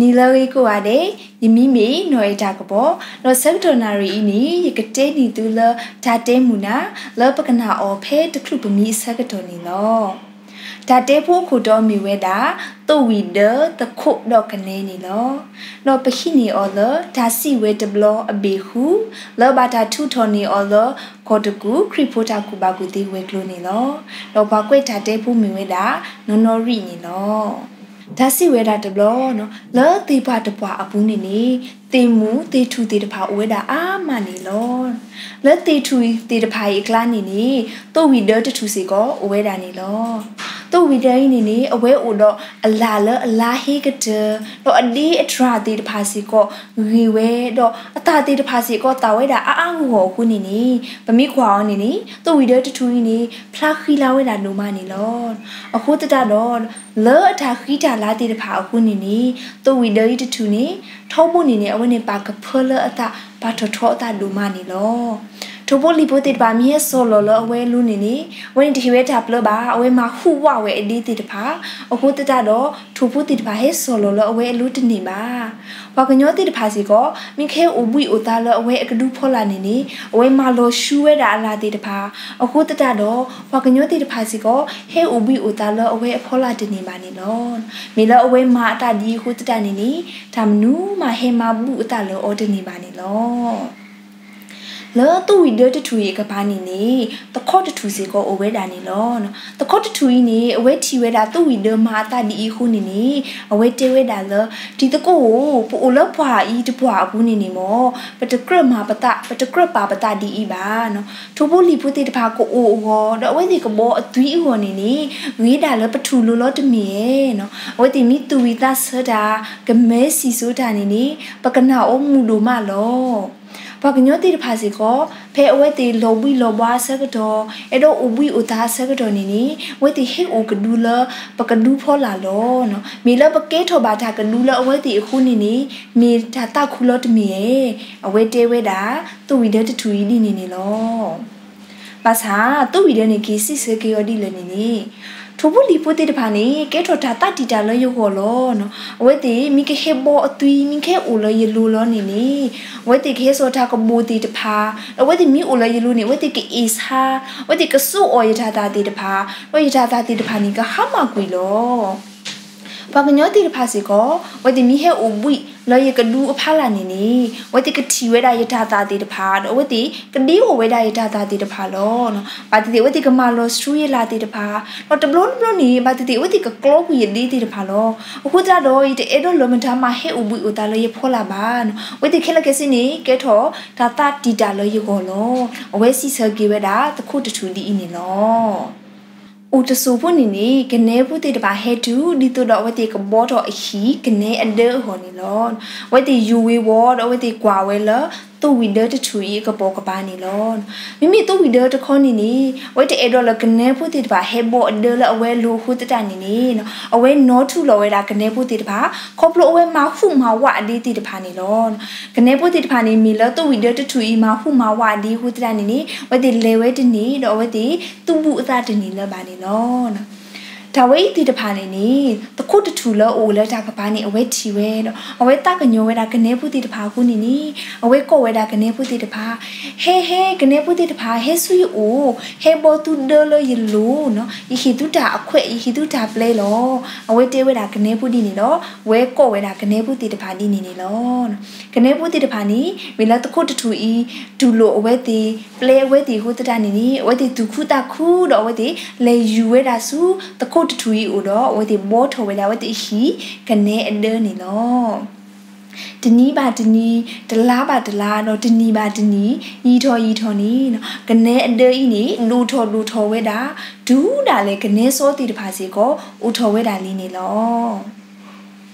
နံၤလၢအဂ့ၤကိးဂၤဒဲး, ယမံၤမ့ၢ်နီၢ်အဲၣ်တၢ်ကပီၤ, ဒီးဆၢကတီၢ်နၣ်ရံၣ်အံၤန့ၣ် ယကတဲန့ၢ်သုလၢတၢ်တဲမုာ်နၤ လၢပကနၣ်အီၤဖဲတချုးပမံအဆၢကတီၢ်န့ၣ်လီၤ. တၢ်တဲဖိအခိၣ်တီမ့ၢ်ဝဲဒၣ် သိၣ်ဝံၤဒၢ သခိးဒီးကနဲန့ၣ်လီၤ. ဒီးပဟံးန့ၢ်အီၤလၢတၢ်စံးဝဲတဘျီအဘ့ၣ်ဃု, လၢဘၣ်တၢ်ထုးထီၣ်န့ၢ်အီၤလၢ ကီၢ်တကူၣ် ခရံာ်ဖိတၢ်ကူၣ်ဘၣ်ကူၣ်သ့ဝဲၤကျိၤန့ၣ်လီၤ. ဒီးပှၤကွဲးတၢ်တဲဖိမ့ၢ်ဝဲဒၣ် နီၢ်နီၢ်ရံၣ်န့ၣ်လီၤ. တၢ်စံးဝဲဒၣ်တဘျီ, လၢသ့ၣ်ပှၢ်တပှၢ်အပူၤန့ၣ်န့ၣ် သ့ၣ်မူသ့ၣ်ထူၣ်သ့ၣ်တဖၣ်အိၣ်ဝဲဒၣ်အါမးန့ၣ်လီၤ. လၢသ့ၣ်ထူၣ်သ့ၣ်တဖၣ်အံၤအကျါန့ၣ်န့ၣ် သိၣ်ဝံၤဒၢတထူၣ်စ့ၢ်ကီးအိၣ်ဝဲဒၣ်န့ၣ်လီၤ. သိၣ်ဝံၤဒၢအံၤန့ၣ်န့ၣ် အဝဲအိၣ်ဒီးအလၣ်လၢအလါဟ့ကတၢၢ်, ဒီးအဒ့အတြၢ်သ့ၣ်တဖၣ်စ့ၢ်ကီးဂ့ၤဝဲ, ဒီးအသၣ်သ့ၣ်တဖၣ်စ့ၢ်ကီးသၣ်ဝဲဒၣ်အါအါဂီၢ်ဂီၢ်အဃိန့ၣ်န့ၣ် ပမ့ၢ်ကွၢ်အီၤန့ၣ်န့ၣ် သိၣ်ဝံၤဒၢတထူၣ်အံၤန့ၣ် ဖျါဃံလၤဝဲဒၣ်ဒိၣ်မးန့ၣ်လီၤ. အဃိသတးဒီး လၢအတၢ်ဃံတၢ်လၤသ့ၣ်တဖၣ်အဃိန့ၣ်န့ၣ် သိၣ်ဝံၤဒၢအံၤတထူၣ်န့ၣ် ထီဘိန့ၣ်န့ၣ် အဝဲန့ၣ်ပာ်ကဖၢလၢအသး ပာ်ထီၣ်ထီအသးဒိၣ်မးန့ၣ်လီၤ. ထိၣ်ဖိလံၣ်ဖိသ့ၣ်တဖၣ်မ့ၢ်ဟဲစီၤလီၤလၢအဝဲအလိၤန့ၣ်န့ၣ် အဝဲန့ၣ်တဟ့ၣ်ဝဲတၢ်ပျၢဘၣ်, အဝဲမၤဟူးဝးဝဲအဒ့သ့ၣ်တဖၣ်, အဃိသတးဒီး ထိၣ်ဖိသ့ၣ်တဖၣ်ဟဲစီၤလီၤလၢအဝဲအလိၤတန့ၢ်ဘၣ်. ပှၤကညီသ့ၣ်တဖၣ်စ့ၢ်ကီး မ့ၢ်ကဟဲအိၣ်ဘှံးအိၣ်သါလၢအဝဲအကဒုဖီလာ်န့ၣ်န့ၣ် အဝဲမၤလီၤဆူဝဲဒၣ်အလၣ်သ့ၣ်တဖၣ်, အဃိသတးဒီး ပှၤကညီသ့ၣ်တဖၣ်စ့ၢ်ကီး ဟဲအိၣ်ဘှံးအိၣ်သါလၢအဝဲအဖီလာ်တန့ၢ်ဘၣ်န့ၣ်လီၤ. မ့ၢ်လၢအဝဲမၤအသးဒ်အံၤအဃိသတးန့ၣ်န့ၣ် တၢ်မနုၤမးဟဲမၤဘူၣ်အသးလၢအီၤတန့ၢ်ဘၣ်န့ၣ်လီၤ. လၢသိၣ်ဝံၤဒၢတထူၣ်အံၤအကပၤန့ၣ်န့ၣ် သခီတထူၣ်စ့ၢ်ကီးအိၣ်ဝဲဒၣ်န့ၣ်လီၤ. သခီတထူၣ်အံၤန့ၣ် အဝဲထံၣ်ဝဲဒၣ်သိၣ်ဝံၤဒၢမၤအသးဒ်အံၤအဃိန့ၣ်န့ၣ် အဝဲတဲဝဲဒၣ်လၢ တံၤသကိးဧၢ, ပအိၣ်လၢပှၢ်အံၤတပှၢ်အပူၤန့ၣ်န့ၣ်မ့ၢ် ပတကြၢးမၤပသး, ပတကြၢးပာ်ပသးဒ်အံၤဘၣ်. ထိၣ်ဖိလံၣ်ဖိသ့ၣ်တဖၣ်ကအိၣ်အဂီၢ် ဒီးအဝဲသ့ၣ်ကဘီအသွံအဂီၢ်န့ၣ်န့ၣ် ဂ့ၤဒၣ်လၢပထူၣ်လိၤလီၤတမ့ၢ်ဧါ. အဝဲသ့ၣ်မ့ၢ်သူၣ်ဝံၤသးဆၢတၢ်, ကမဲစံၣ်စိတၢ်န့ၣ်န့ၣ် ပကနၣ်အီၤမုာ်ဒိၣ်မးလီၤ. ပှၤကညီသ့ၣ်တဖၣ်စ့ၢ်ကီး ဖဲအဝဲသ့ၣ်လီၤဘှံးလီၤဘှါအဆၢကတီၢ်, အဲၣ်ဒိးအိၣ်ဘှံးအိၣ်သါအဆၢကတီၢ်န့ၣ်န့ၣ် အဝဲသ့ၣ်ဟဲအိၣ်ကဒုလၢပကဒုဖီလာ်လီၤ. မ့ၢ်လၢပကဲထီၣ်ဘၣ်တၢ်ကဒုလၢအဝဲသ့ၣ်အဃိန့ၣ်န့ၣ် မ့ၢ်တၢ်သးခုလီၤတမ့ၢ်ဧါ. အဝဲတဲဝဲဒၣ် သိၣ်ဝံၤဒၢတထူၣ်အံၤဒ်န့ၣ်န့ၣ်လီၤ. ဘၣ်ဆၣ် သိၣ်ဝံၤဒၢန့ၣ်က့ၤစံးဆၢက့ၤအီၤဒ်လဲၣ်န့ၣ်န့ၣ်, ထိၣ်ဖိလံၣ်ဖိသ့ၣ်တဖၣ်န့ၣ် ကဲထီၣ်တၢ်သးတံာ်တာ်လၢယဂီၢ်လီၤ. အဝဲသ့ၣ်မ့ၢ်ကဟဲဘီအသွံ မ့ၢ်ကဟဲအိၣ်လၢယလိၤလီၤန့ၣ်န့ၣ် အဝဲသ့ၣ်ကဟဲစိာ်တၢ်ကဘီၣ်သ့ၣ်တဖၣ်, ဒီးအဝဲသ့ၣ်မ့ၢ်အိၣ်လၢယလိၤန့ၣ် အဝဲသ့ၣ်ကအ့ၣ်ဆါ, အဝဲသ့ၣ်ကစိာ်အီၤယတၢ်သၣ်သ့ၣ်တဖၣ်, ဒီးယတၢ်သၣ်သ့ၣ်တဖၣ်န့ၣ် ကဟါမၢ်ကွံာ်လီၤ. ပှၤကညီသ့ၣ်တဖၣ်စ့ၢ်ကီး အဝဲသ့ၣ်မ့ၢ်ဟဲအိၣ်ဘှံးလၢယကဒုအဖီလာ်န့ၣ်န့ၣ် အဝဲသ့ၣ်ကထံၣ်ဝဲဒၣ်ယတၢ်သၣ်သ့ၣ်တဖၣ် ဒီးအဝဲသ့ၣ်ကဒ့အိၣ်ဝဲဒၣ်ယတၢ်သၣ်သ့ၣ်တဖၣ်လီၤ. ဘၣ်သ့ၣ်သ့ၣ်အဝဲသ့ၣ်ကမၤလီၤဆူယလၣ်သ့ၣ်တဖၣ်, ဒီးတဘျီတဘျီန့ၣ် ဘၣ်သ့ၣ်သ့ၣ်အဝဲသ့ၣ်ကကျီကွံာ်ယဒ့သ့ၣ်တဖၣ်လီၤ. အဃိသတးဒီး ယတအဲၣ်ဒိးလၢမတၤမးဟဲအိၣ်ဘှံးအိၣ်သါလၢယဖီလာ်ဘၣ်. အဝဲသ့ၣ်ခဲလၢာ်ခဲဆ့န့ၣ် ကဲထီၣ်တၢ်သးတံာ်တာ်လၢယဂီၢ်လီၤ. အဝဲစံးဆၢက့ၤဝဲဒၣ် သခိၣ်တထူၣ်ဒ်အံၤန့ၣ်လီၤ. အိၣ်တစိၢ်ဖိန့ၣ်န့ၣ် ကနဲဖိသ့ၣ်တဖၣ်ဟဲတုၤ ဒ်သိးဒီးအဝဲသ့ၣ်ကဘီထီၣ်အဟံၣ်ကနဲအဒၢအဂီၢ်န့ၣ်လီၤ. အဝဲသ့ၣ်ယိာ်ဝ့ၤဝီၤ ဒီးအဝဲသ့ၣ်ကွၢ်ဝဲလၢ သိၣ်ဝံၤဒၢတထူၣ်အံၤအကပိာ်ကပၤန့ၣ်လီၤ. မ့မ့ၢ်သိၣ်ဝံၤဒၢတခီန့ၣ်န့ၣ် အဝဲတအဲၣ်ဒိးလၢကနဲဖိသ့ၣ်တဖၣ်ဟဲဘီအဒၢလၢအဝဲအလိၤအဃိသတးန့ၣ်န့ၣ် အဝဲနီၤထူၣ်လီၤဝဲဒၣ်ကနဲဖိသ့ၣ်တဖၣ် ခီဖျိအဝဲမၤဟူးမၤဝးအဒ့သ့ၣ်တဖၣ်န့ၣ်လီၤ. ကနဲဖိသ့ၣ်တဖၣ်န့ၣ် မ့ၢ်လၢသိၣ်ဝံၤဒၢတထူၣ်အံၤမၤဟူးမၤဝးအဒ့အဃိသတးန့ၣ်န့ၣ် အဝဲသ့ၣ်လဲၤဝဲတန့ၢ် ဒီးအဝဲသ့ၣ်သူၣ်ဘူၣ်အသးတန့ၢ်လၢၤဘၣ်န့ၣ်လီၤ. တၢ်ဝဲအံၤသ့ၣ်တဖၣ်န့ၣ်န့ၣ် သခိၣ်တထူၣ်လၢအအိၣ်လၢတၢ်ကပၤန့ၣ် အဝဲထံၣ်ဝဲဒီး အဝဲသးကညီၤဝဲဒၣ်ကနဲဖိသ့ၣ်တဖၣ်အဃိန့ၣ်န့ၣ် အဝဲကိးဝဲဒၣ်ကနဲဖိသ့ၣ်တဖၣ်, ဟဲဟဲကနဲဖိသ့ၣ်တဖၣ် ဟဲဆူယအိၣ်, ဟဲဘီသုဒၢလၢယလိၤ, ယဟ့ၣ်သုတၢ်အခွဲး ယဟ့ၣ်သုတၢ်ပျဲလီၤ. အဝဲတဲဝဲဒၣ်ကနဲဖိဒ်န့ၣ်ဒီး ဝဲကိးဝဲဒၣ်ကနဲဖိသ့ၣ်တဖၣ်ဒ်န့ၣ်န့ၣ်လီၤ. ကနဲဖိသ့ၣ်တဖၣ်န့ၣ် မ့ၢ်လၢသခိၣ်တထူၣ်အံၤ တူၢ်လိာ်အဝဲသ့ၣ် ပျဲအဝဲသ့ၣ်အဃိသတးန့ၣ်န့ၣ် အဝဲသ့ၣ်သူၣ်ခုသးခုဒီး အဝဲသ့ၣ်လဲၤယူၤဝဲဒၣ်ဆူသခိၣ်တထူၣ်အံၤအအိၣ်ဒီး အဝဲသ့ၣ်ဘီထီၣ်ဝဲဒၣ်အဝဲသ့ၣ်အဟံၣ်ကနဲအဒၢန့ၣ်လီၤ. တနံၤဘၣ်တနံၤ, တလါဘၣ်တလါ, ဒီးတနံၤဘၣ်တနံၤ, ယံာ်ထီၣ်ယံာ်ထီၣ်န့ၣ် ကနဲအဒၢအံၤန့ၣ် ဒိၣ်ထီၣ်ဒိၣ်ထီၣ်ဝဲဒၣ်, တုၤဒၣ်လဲာ်ကနဲစီသ့ၣ်တဖၣ်စ့ၢ်ကီး အိၣ်ထီၣ်ဝဲဒၣ်လံန့ၣ်လီၤ.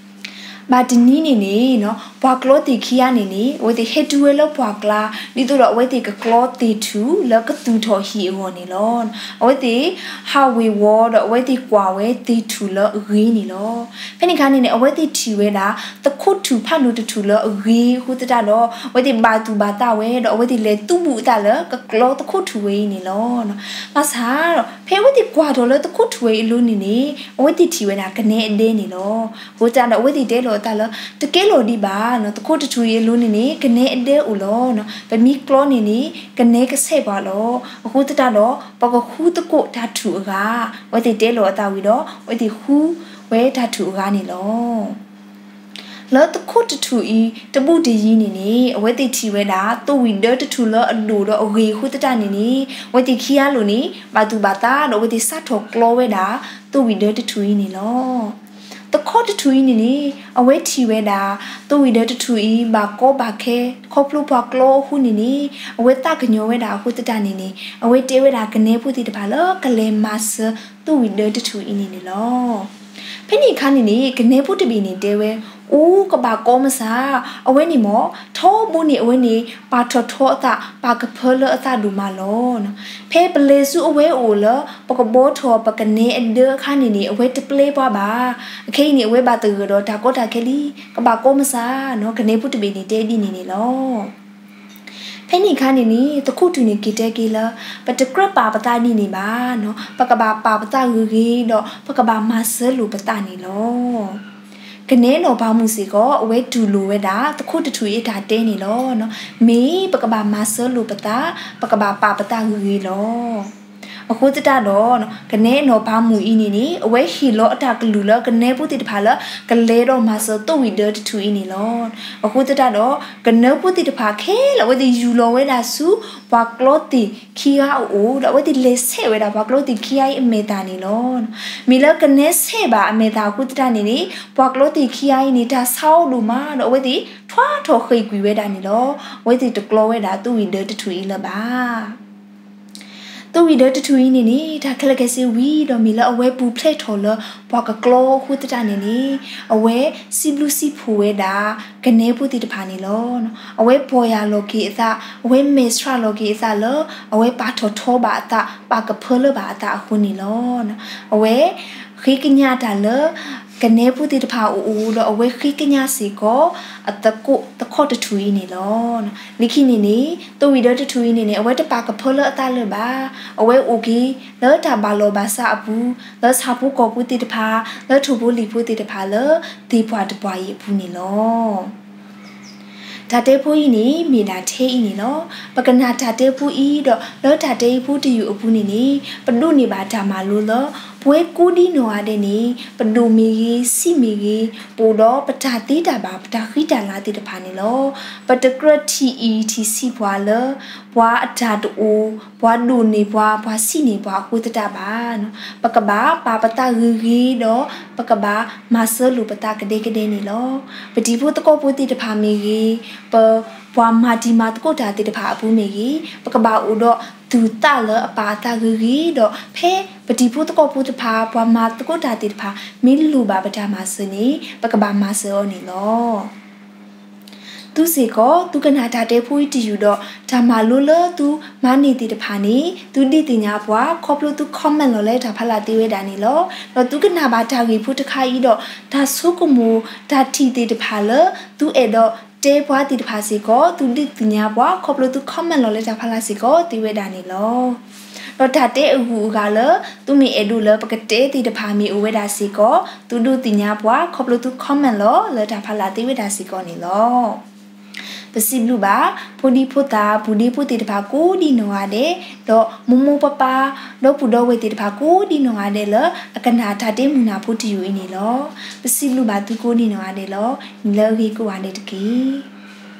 ဘၣ်တနံၤန့ၣ်န့ၣ် ပှၤကျီသ့ၣ်ခံဂၤန့ၣ်န့ၣ် အဝဲသ့ၣ်ဟဲတုၤဝဲလၢပှၢ်ကျါ ဒ်သိးဒီးအဝဲသ့ၣ်ကကျီသ့ၣ်ထူၣ်လၢကသူၣ်ထီၣ်ဟံၣ်အဂီၢ်န့ၣ်လီၤ. အဝဲသ့ၣ်ဟးဝ့ၤဝီၤဒီးအဝဲသ့ၣ်ကွၢ်ဝဲသ့ၣ်ထူၣ်လၢအဂ့ၤန့ၣ်လီၤ. ဖဲန့ၣ်အခါန့ၣ်န့ၣ် အဝဲသ့ၣ်ထံၣ်ဝဲဒၣ် သ တခိၣ်ထူၣ်ဖးဒိၣ်တထူၣ်လၢအဂ့ၤအဃိသတးဒီး အဝဲသ့ၣ်ဘၣ်သူၣ်ဘၣ်သးဝဲဒီး အဝဲသ့ၣ်လဲၤသူဘူးအသးလၢကကျီသခိၣ်ထူၣ်ဝဲအံၤန့ၣ်လီၤ. ဘၣ်ဆၣ်ဒီး ဖဲအဝဲသ့ၣ်ကွၢ်ထီၣ်လၢသခိၣ်ထူၣ်ဝဲအံၤအလိၤန့ၣ်န့ၣ် အဝဲသ့ၣ်ထံၣ်ဝဲဒၣ်ကနဲအဒဲန့ၣ်လီၤ. အဃိသတးဒီး အဝဲသ့ၣ်တဲလိာ်အသးလၢ တကဲလီၤဒံးဘၣ်, သခိၣ်တထူၣ်အံၤအလိၤန့ၣ်န့ၣ် ကနဲအဒဲအိၣ်လီၤ. ပမ့ၢ်ကျီန့ၣ်န့ၣ် ကနဲကဆဲးပှၤလီၤ. အဃိသတးဒီး ပကဃုသကိးတၢ်ထူၣ်အဂၤ, အဝဲသ့ၣ်တဲလိာ်အသးဝံၤဒီး အဝဲသ့ၣ်ဃုဝဲတၢ်ထူၣ်အဂၤန့ၣ်လီၤ. လၢသခိၣ်တထူၣ်အံၤတဘူးတယံၤန့ၣ်န့ၣ် အဝဲသ့ၣ်ထံၣ်ဝဲဒၣ် သိၣ်ဝံၣ်ဒၢတထူၣ်လၢအဒိၣ်ဒီးအဂ့ၤအဃိသတးန့ၣ်န့ၣ် အဝဲသ့ၣ်ခံဂၤလိာ်န့ၣ် ဘၣ်သူၣ်ဘၣ်သးဒီး အဝဲသ့ၣ်စးထီၣ်ကျီဝဲဒၣ် သိၣ်ဝံၣ်ဒၢတထူၣ်အံၤန့ၣ်လီၤ. သခိၣ်တထူၣ်အံၤန့ၣ်န့ၣ် အဝဲထံၣ်ဝဲဒၣ် သိၣ်ဝံၣ်ဒၢတထူၣ်အံၤ ဘၣ်ကီဘၣ်ခဲ ခီဖျိပှၤကျီအဃိန့ၣ်န့ၣ် အဝဲသးကညီၤဝဲဒၣ်အဃိသတးန့ၣ်န့ၣ် အဝဲတဲဝဲဒၣ်ကနဲဖိသ့ၣ်တဖၣ်လၢကလဲၤမၤစၢၤသိၣ်ဝံၣ်ဒၢတထူၣ်အံၤန့ၣ်န့ၣ်လီၤ. ဖဲန့ၣ်အခါန့ၣ်န့ၣ် ကနဲဖိတဘ့ၣ်န့ၣ်တဲဝဲ, အိၣ်ကဘၣ်ကီမစၢ်, အဝဲန့ၣ်မ့ၢ် ထီဘိန့ၣ် အဝဲန့ၣ် ပာ်ထီၣ်ထီအသး ပာ်ကဖၢလၢအသးဒိၣ်မးလီၤ. ဖဲပလဲၤဆူအဝဲအအိၣ်လၢ ပကဘှီထီၣ်ပကနဲအဒၢအခါန့ၣ်န့ၣ် အဝဲတပျဲပှၤဘၣ်. အခဲအံၤန့ၣ် အဝဲဘၣ်သဂၢၢ်ဒီးတၢ်ကီတၢ်ခဲလံ, ကဘၣ်ကီမစၢ်, ကနဲဖိတဘ့ၣ်န့ၣ်တဲဒ်န့ၣ်န့ၣ်လီၤ. ဖဲန့ၣ်အခါန့ၣ်န့ၣ် သခိၣ်ထူၣ်န့ၣ်က့ၤတဲက့ၤလၢ ပတကြၢးပာ်ပသးဒ်န့ၣ်ဘၣ်, ပကဘၣ်ပာ်ပသးဂ့ၤဂ့ၤဒီး ပကဘၣ်မၤစၢၤလိာ်ပသးန့ၣ်လီၤ. ကနဲနီၢ်ပၤမုၣ်စ့ၢ်ကီး အဝဲတူၢ်လိာ်ဝဲဒၣ် သခိၣ်တထူၣ်အံၤအတၢ်တဲန့ၣ်လီၤ. မ့ၢ်ပကဘၣ်မၤစၢၤလိာ်ပသး, ပကဘၣ်ပာ်ပသးဂ့ၤဂ့ၤလီၤ. အဃိသတးဒီး ကနဲနီၢ်ပၤမုၣ်အံၤန့ၣ်န့ၣ် အဝဲဟ့ၣ်လီၤအတၢ်ကလုၢ်လၢကနဲဖိသ့ၣ်တဖၣ်လၢ ကလဲၤဒီးမၤစၢၤသိၣ်ဝံၣ်ဒၢတထူၣ်အံၤန့ၣ်လီၤ. အဃိသတးဒီး ကနဲဖိသ့ၣ်တဖၣ်ခဲလၢာ် အဝဲသ့ၣ်ယူၢ်လီၤဝဲဒၣ်ဆူ ပှၤကျီသ့ၣ်ခံဂၤအအိၣ်ဒီး အဝဲသ့ၣ်လဲၤဆဲးဝဲဒၣ်ပှၤကျီသ့ၣ်ခံဂၤအံၤအမဲာ်သၣ်န့ၣ်လီၤ. မ့ၢ်လၢကနဲဆဲးဘၣ်အမဲာ်သၣ်အဃိသတးန့ၣ်န့ၣ် ပှၤကျီသ့ၣ်ခံဂၤအံၤန့ၣ် တၢ်ဆါအီၤဒိၣ်မးဒီး အဝဲသ့ၣ်ထွါထီၣ်ဃ့ၢ်ကွံာ်ဝဲဒၣ်န့ၣ်လီၤ. အဝဲသ့ၣ်တကျီဝဲဒၣ်သိၣ်ဝံၣ်ဒၢတထူၣ်အံၤလၢၤဘၣ်. သိၣ်ဝံၣ်ဒၢတထူၣ်အံၤန့ၣ်န့ၣ် တၢ်ခဲလၢာ်ခဲဆ့ဝံၤဒီး မ့ၢ်လၢအဝဲပူၤဖျဲးထီၣ်လၢပှၤကကျီအဃိသတးန့ၣ်န့ၣ် အဝဲစံးဘျုးစံးဖှိၣ်ဝဲဒၣ် ကနဲဖိသ့ၣ်တဖၣ်န့ၣ်လီၤ. အဝဲပီၢ်ယၢ်လီၤက့ၤအသး, အဝဲမဲာ်ဆှးလီၤက့ၤအသးလၢ အဝဲပာ်ထီၣ်ထီဘၣ်အသး, ပာ်ကဖၢလၢဘၣ်အသးအဃိန့ၣ်လီၤ. အဝဲဃ့ကညးတၢ်လၢ ကနဲဖိသ့ၣ်တဖၣ်အအိၣ်ဒီး အဝဲဃ့ကညးစ့ၢ်ကီး အသကိးသခိၣ်တထူၣ်အံၤန့ၣ်လီၤ. လၢခံန့ၣ်န့ၣ် သိၣ်ဝံၣ်ဒၢတထူၣ်အံၤန့ၣ်န့ၣ် အဝဲတပာ်ကဖၢလၢအသးလၢၤဘၣ်. အဝဲအိၣ်က့ၤလၢတၢ်ဘၣ်လီၤဘၣ်စးအပူၤ, လၢဆၣ်ဖိကီၢ်ဖိသ့ၣ်တဖၣ်, လၢထိၣ်ဖိလံၣ်ဖိသ့ၣ်တဖၣ်လၢ သ့ၣ်ပှၢ်တပှၢ်အံၤအပူၤန့ၣ်လီၤ. တၢ်တဲဖိအံၤန့ၣ် မ့ၢ်ဒၣ်ထဲအံၤန့ၣ်လီၤ. ပကနၣ်တၢ်တဲဖိအံၤဒီး လၢတၢ်တဲအံၤဖိတယုၢ်အပူၤန့ၣ်န့ၣ် ပဒိးန့ၢ်ဘၣ်တၢ်မၤလိလၢ ပဝဲကိးဒံနီၢ်ဂၤဒဲးန့ၣ် ပဒိၣ်မ့ၢ်ဂ့ၤ, ဆံးမ့ၢ်ဂ့ၤ, ပအိၣ်ဒီးပတၢ်သ့တၢ်ဘၣ်, ပတၢ်ဃံတၢ်လၤသ့ၣ်တဖၣ်န့ၣ်လီၤ. ပတကြၢးထံၣ်အံၣ်ထံၣ်ဆံးပှၤလၢ ပှၤအတၢ်တအိၣ်, ပှၤဒိၣ်န့ၢ်ပှၤ, ပှၤဆံးန့ၢ်ပှၤအဃိသတးဘၣ်. ပကဘၣ်ပာ်ပသးဂ့ၤဂ့ၤဒီး ပကဘၣ်မၤစၢၤလိာ်ပသးကဒဲကဒဲန့ၣ်လီၤ. ပတံၤဖိသကိးဖိသ့ၣ်တဖၣ်မ့ၢ်ဂ့ၤ, ပ ပှၤမၤတံၤမၤသကိးတၢ်သ့ၣ်တဖၣ်အပူၤမ့ၢ်ဂ့ၤ, ပကဘၣ်အိၣ်ဒီးသူၣ်သးလၢအပာ်အသးဂ့ၤဂ့ၤဒီး ဖဲပတံၤဖိသကိးဖိတဖၣ် ပှၤမၤသကိးတၢ်သ့ၣ်တဖၣ် မ့ၢ်လိၣ်ဘၣ်ပတၢ်မၤစၢၤန့ၣ် ပကဘၣ်မၤစၢၤအီၤန့ၣ်လီၤ. သုစ့ၢ်ကီး သုကနၣ်တၢ်တဲဖိအံၤတယုၢ်ဒီး တၢ်မၤလိလၢသုမၤန့ၢ်သ့ၣ်တဖၣ်န့ၣ် သုဒုးသ့ၣ်ညါပှၤ ခီဖျိသု comment လီၤလၢတၢ်ဖးလၢ်သ့ဝဲဒၣ်န့ၣ်လီၤ. ဒီးသုကနၣ်ဘၣ်တၢ်ဂ့ၢ်ဖိတခါအံၤဒီး တၢ်ဆိကမိၣ်တၢ်ထံၣ်သ့ၣ်တဖၣ်လၢ သုအဲၣ်ဒိးတဲပှၤသ့ၣ်တဖၣ်စ့ၢ်ကီး သုဒုးသ့ၣ်ညါပှၤ ခီဖျိသု comment လီၤလၢတၢ်ဖးလၢ်စ့ၢ်ကီးသ့ဝဲဒၣ်န့ၣ်လီၤ. ဒီးတၢ်တဲအဂုၤအဂၤလၢ သုမ့ၢ်အဲၣ်ဒိးလၢပကတဲသ့ၣ်တဖၣ်မ့ၢ်အိၣ်ဝဲဒၣ်စ့ၢ်ကီး သုဒုးသ့ၣ်ညါပှၤ ခီဖျိသု comment လီၤလၢတၢ်ဖးလၢ်သ့ဝဲဒၣ်စ့ၢ်ကီးန့ၣ်လီၤ. ပစံးဘျုးဘၣ် ဖိဒံဖိသၣ် ပုၢ်ဒ့ဖိသ့ၣ်တဖၣ်ကိးဒံနီၢ်ဂၤဒဲး, ဒီးမိၢ်မိၢ်ပၢ်ပၢ် ဒီပုၢ်ဒီဝဲၢ်သ့ၣ်တဖၣ် ကိးဒံနီၢ်ဂၤဒဲးလၢ အကနၣ်တၢ်တဲမုာ်နၢ်ဖိတယုၢ်အံၤန့ၣ်လီၤ. ပစံးဘျုးဘၣ်သုကိးဒံနီၢ်ဂၤဒဲးလီၤ. နံၤလၢအဂ့ၤကိးဂၤဒဲးတက့ၢ်.